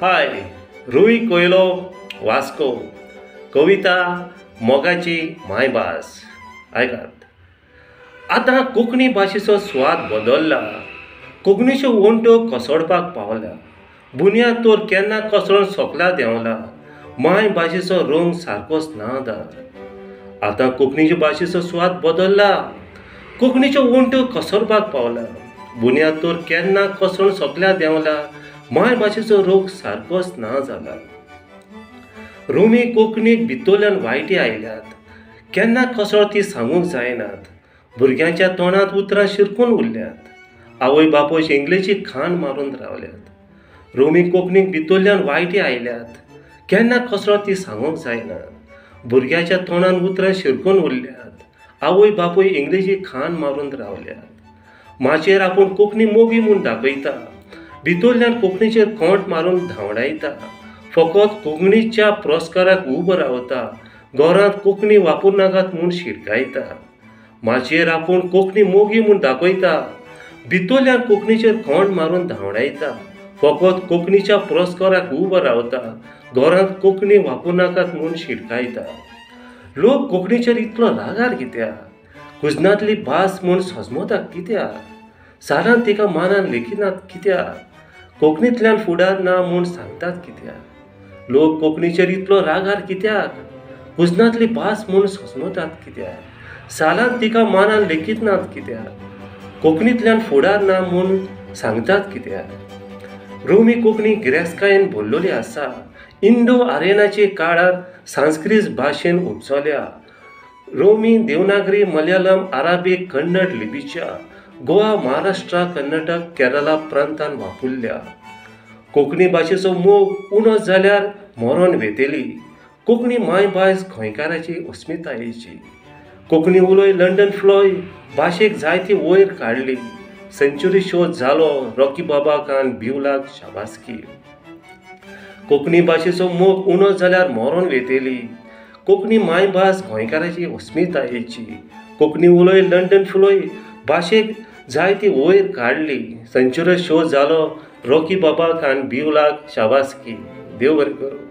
हाय, रुई कोयलो वास्को, कविता मोगाची मायभास. आयकात, आतां कोंकणी भाशेचो स्वाद बदल्ला. कोंकणीच्यो वण्ट्यो कोसळपाक पावल्या. बुन्याद तर केन्ना कोसळून सोकला देंवला. मायभाशेचो रंग सारकोच ना आतां. आतां कोंकणीचे भाशेचो स्वाद बदल्ला. कोंकणीच्यो वण्ट्यो कोसळपाक पावल्या. बुन्याद तर केन्ना कोसळून सोकल्या देंवला. मायभाशेचो रोग सारकोच ना जाला. रोमी कोंकणीक भितरल्यान वायटी आयल्यात. केन्ना कोसळ ती सांगूंक जायनात. भुरग्यांच्या तोंडांत उतरां शिरकून उरल्यात. आवय बापूय इंग्लिशीक खाण मारून रावल्यात. रोमी कोंकणीक भितरल्यान वायटी आयल्यात. केन्ना कोसळ ती सांगूंक जायना. भुरग्याच्या तोंडांत उतरां शिरकून उरल्यात. आवय बापूय इंग्लिशीक खाण मारून रावल्यात. माचयेर आपूण कोंकणी मोगी म्हूण दाखयता. भितरल्यान कोंकणीचेर खोंट मारून धांवडायता. फकत कोंकणीच्या पुरस्काराक उबो रावता. घरांत कोंकणी वापरनाकात म्हूण शिरकायता. माचयेर आपूण कोंकणी मोगी म्हूण दाखयता. भितरल्यान कोंकणीचेर खोंट मारून धांवडायता. फकत कोंकणीच्या पुरस्काराक उबो रावता. घरांत कोंकणी वापरनाकात म्हूण शिरकायता. लोक कोंकणीचेर इतलो रागार कित्याक? कुजनांतली भास म्हूण सजमतात कित्याक? सारान तिका मानान लेखिनात कित्याक? कोंकणींतल्यान फुडार ना म्हूण सांगतात कित्याक? लोक कोंकणीचेर इतलो रागार कित्याक? कुजनांतली भास म्हूण सजमतात कित्याक? सालांत तिका मानान लेखिनात कित्याक? कोंकणींतल्यान फुडार ना म्हूण सांगतात कित्याक? रोमी कोंकणी गिरेस्तकायेन भरलेली आसा. इंडो आर्यनाचे काळार संस्कृत भाशेन उपजल्या. रोमी, देवनागरी, मलयाळम, अराबीक, कन्नड लिपीच्या गोवा, महाराष्ट्र, कर्नाटक, केरला प्रांतान वापुरल्या. कोंकणी भाशेचो मोग उणो जाल्यार मरोन वेतेली. कोंकणी मायभास गोंयकाराची अस्मितायेची. कोंकणी उलय लंडन फ्लॉय भाशेक जायती वयर काडली. सेंच्युरी शो जालो रॉकी बाबाक आनी बिवलाक शाबासकी. कोंकणी भाशेचो मोग उणो जाल्यार मरोन वेतेली. कोंकणी मायभास गोंयकाराची अस्मितायेची. कोंकणी उलय लंडन फ्लॉय भाशेक जायती वयर काडली. सेंच्युरी शो जालो रॉकी बाबाक आनी बिवलाक शाबासकी. देव बरें करूं.